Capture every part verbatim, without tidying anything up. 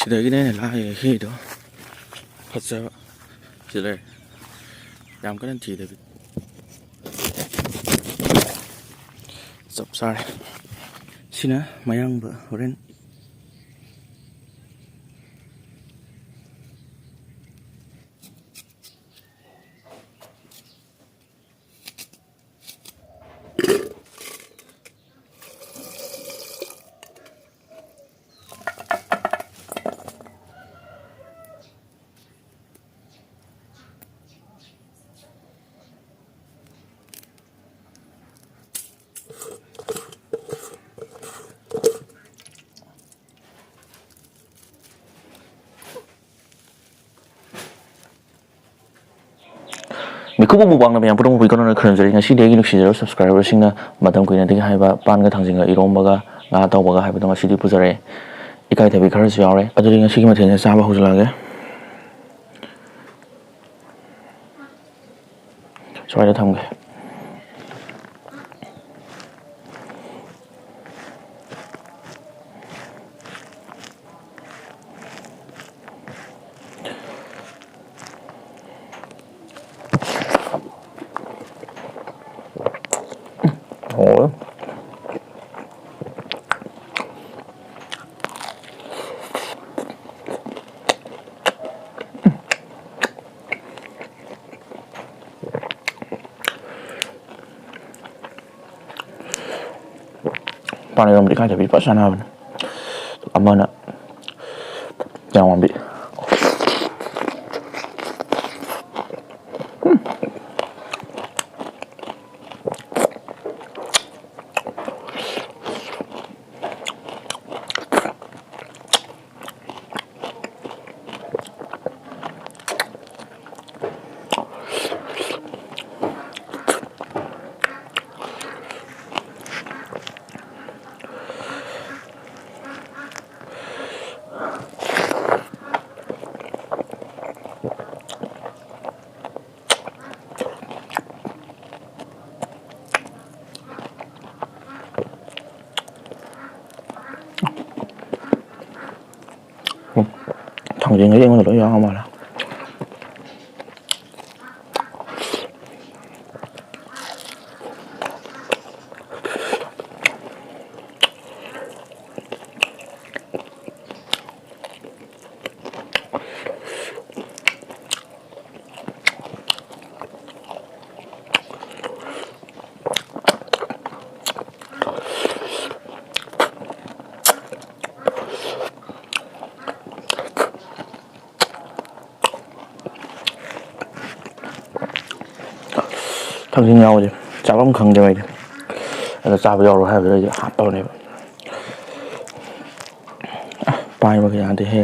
ꯁꯤꯗꯒꯤꯅꯦ ꯑꯩꯅ ꯂꯥꯛꯑꯒ ꯍꯦꯛꯏꯗꯣ꯫ ꯐꯖꯕ ꯁꯤ ꯂꯩꯔꯦ꯫ ꯌꯥꯝ ꯀꯟꯅ ꯊꯤꯗꯕꯤ꯫ ꯆꯞ ꯆꯥꯔꯦ꯫ ꯁꯤꯅ ꯃꯌꯥꯡꯕ ꯍꯣꯔꯦꯟ꯫ ꯃꯤꯀꯨꯞ ꯑꯃꯨꯛ ꯄꯥꯡꯅꯕ ꯌꯥꯝ ꯄꯨꯝꯅꯃꯛꯄꯨ ꯏꯀꯥꯏ ꯈꯨꯔꯨꯝꯖꯔꯤ꯫ ꯉꯁꯤꯗꯤ ꯑꯩꯒꯤ ꯅꯨꯡꯁꯤꯖꯔꯕ subscriberꯁꯤꯡꯅ ꯃꯇꯝ ꯀꯨꯏꯅꯗꯒꯤ ꯍꯥꯏꯕ ꯄꯥꯟꯒ ꯊꯥꯡꯖꯤꯡꯒ ꯏꯔꯣꯝꯕꯒ ꯉꯥ ꯑꯇꯥꯎꯕꯒ ꯍꯥꯏꯕꯗꯣ ꯉꯁꯤꯗꯤ ꯄꯨꯖꯔꯛꯑꯦ꯫ ꯏꯀꯥꯏꯊꯕꯤ ꯈꯔꯁꯨ ꯌꯥꯎꯔꯦ꯫ ꯑꯗꯨꯗꯤ ꯉꯁꯤꯒꯤ ꯃꯊꯦꯜꯁꯦ ꯆꯥꯕ ꯍꯧꯖꯤꯜꯂꯛꯑꯒꯦ꯫ ꯁ꯭ꯋꯥꯏꯗ ꯊꯝꯒꯦ꯫ ꯍꯥꯎꯋꯦ꯫ ꯄꯥꯟ ꯏꯔꯣꯝꯕꯗꯤ ꯏꯀꯥꯏꯊꯕꯤ ꯐꯖ ꯆꯥꯟꯅꯕꯅꯦ꯫ ꯑꯃꯅ ꯌꯥꯝ ꯉꯝꯕꯤ꯫ ꯌꯦꯡꯉꯗꯤ ꯑꯩꯉꯣꯟꯗ ꯂꯣꯏ ꯌꯥꯎꯔ ꯃꯥꯜꯂꯦ꯫ ꯊꯥꯡꯖꯤꯡ ꯌꯥꯎꯕꯁꯦ ꯆꯥꯐꯝ ꯈꯪꯗꯦꯕ ꯑꯩꯗꯤ꯫ ꯑꯗ ꯆꯥꯕ ꯌꯥꯎꯔꯣ ꯍꯥꯏꯕꯗꯨꯗ ꯑꯩꯗꯤ ꯍꯥꯞꯄꯕꯅꯦꯕ꯫ ꯄꯥꯏꯕꯒ ꯌꯥꯗꯦꯍꯦ꯫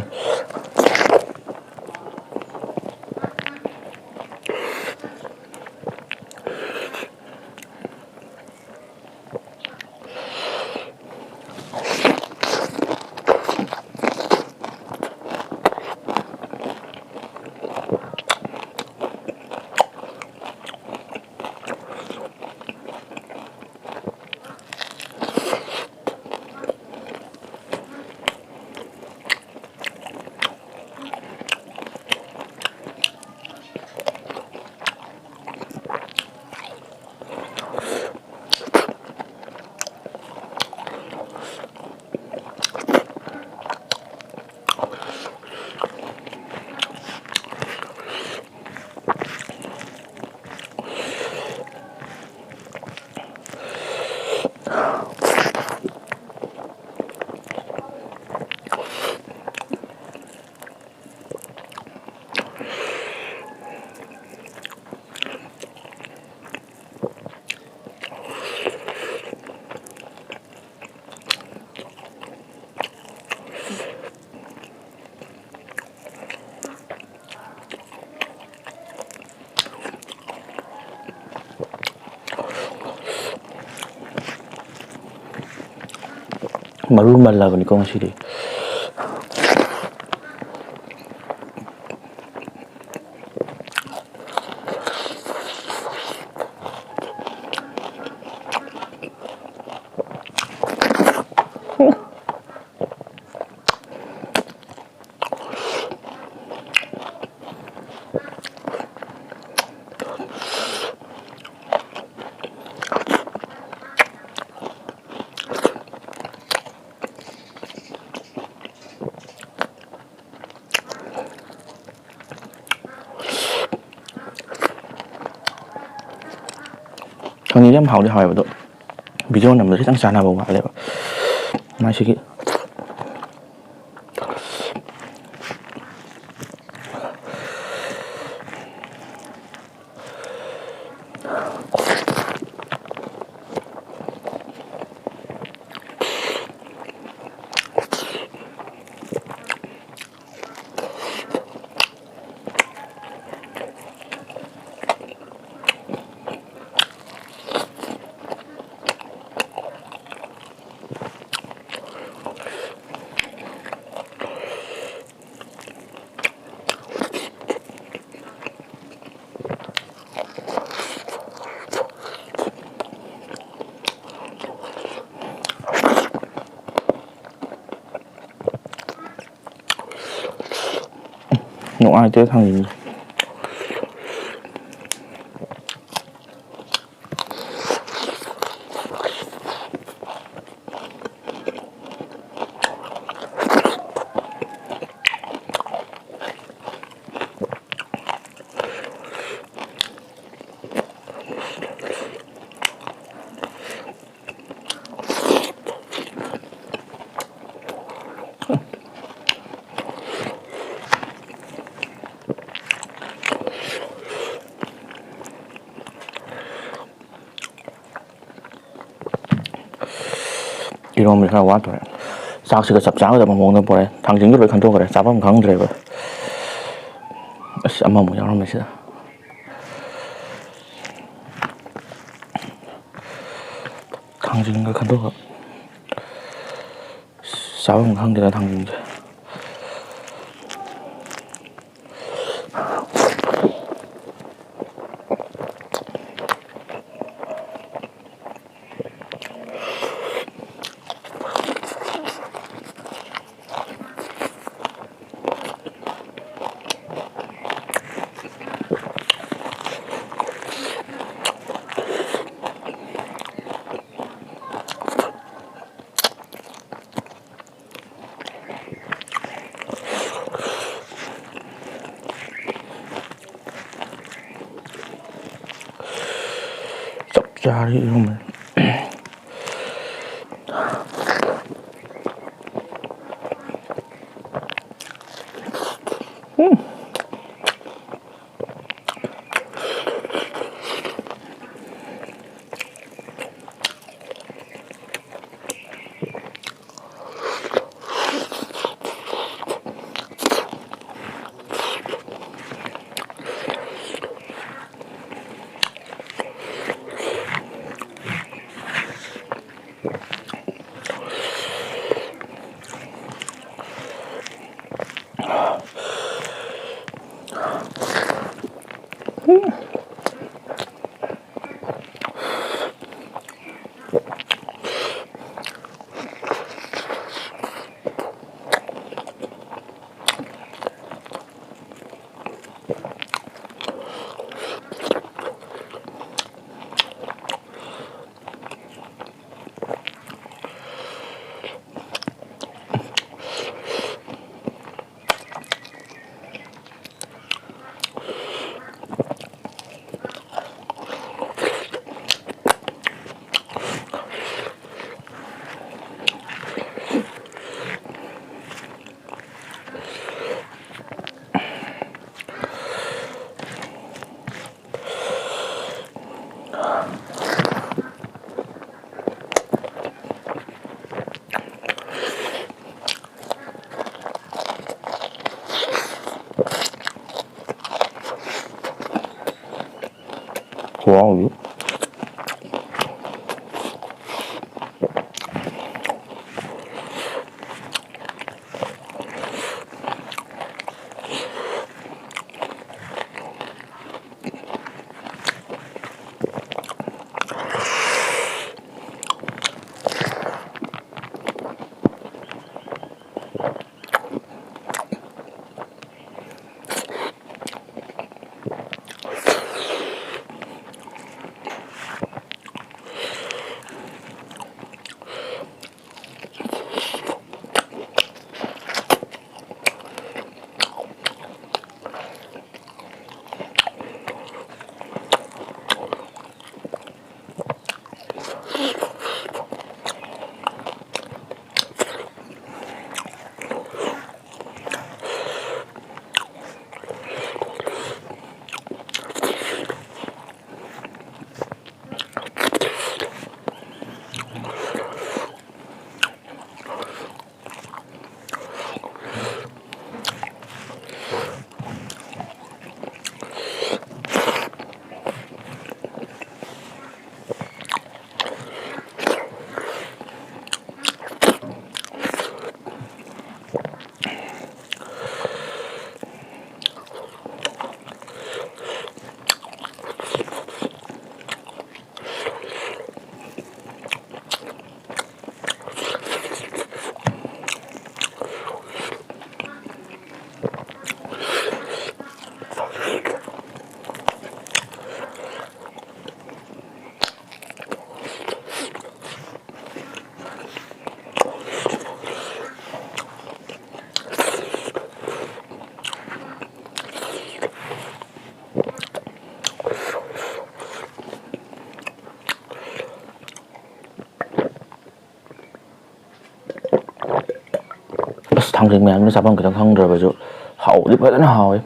ꯃꯔꯨ ꯃꯜꯂꯕꯅꯤꯀꯣ ꯉꯁꯤꯗꯤ꯫ ꯊꯥꯡꯖꯤꯡꯁꯦ ꯌꯥꯝ ꯍꯥꯎꯗꯤ ꯍꯥꯎꯋꯦꯕ, ꯑꯗꯣ ꯚꯤꯗꯤꯑꯣ ꯅꯝꯕꯗ ꯈꯤꯇꯪ ꯆꯥꯟꯅꯕ ꯋꯥꯠꯂꯦꯕ ꯃꯥꯏꯁꯤꯒꯤ꯫ ꯅꯨꯡꯉꯥꯏꯇꯦ ꯊꯥꯡꯖꯤꯡꯁꯦ꯫ ꯏꯔꯣꯝꯕꯁꯤ ꯈꯔ ꯋꯥꯠꯇꯣꯔꯦ꯫ ꯆꯥꯛꯁꯤꯒ ꯆꯞ ꯆꯥꯒꯗꯕ ꯃꯑꯣꯡꯗ ꯄꯣꯔꯛꯑꯦ꯫ ꯊꯥꯡꯖꯤꯡꯁꯨ ꯂꯣꯏ ꯈꯟꯗꯣꯛꯈ꯭ꯔꯦ, ꯆꯥꯐꯝ ꯈꯪꯗ꯭ꯔꯦꯕ꯫ ꯑꯁ, ꯑꯃꯃꯨꯛ ꯌꯥꯎꯔꯝꯃꯦ ꯁꯤꯗ꯫ ꯊꯥꯡꯖꯤꯡꯒ ꯈꯟꯗꯣꯛꯈ꯭ꯔꯦ꯫ ꯆꯥꯐꯝ ꯈꯪꯗꯦꯗ ꯊꯥꯡꯖꯤꯡꯁꯦ꯫ ꯆꯥꯔꯤ ꯏꯔꯣꯝꯕ꯫ ꯈꯨꯍꯥꯎꯗꯤ꯫ ꯊꯥꯡꯖꯤꯡ ꯃꯌꯥꯝꯗꯨꯅ ꯆꯥꯐꯝ ꯈꯤꯇꯪ ꯈꯪꯗ꯭ꯔꯕꯁꯨ ꯍꯥꯎꯕꯗꯤ ꯐꯖꯅ ꯍꯥꯎꯋꯦ꯫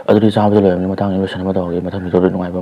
ꯑꯗꯨꯗꯤ ꯆꯥꯕꯗ ꯂꯣꯏꯔꯕꯅꯤ, ꯃꯊꯪ ꯂꯣꯏꯁꯟꯅꯕ ꯇꯧꯔꯒꯦ꯫ ꯃꯊꯪ ꯚꯤꯗꯤꯑꯣꯗ ꯅꯨꯡꯉꯥꯏꯕ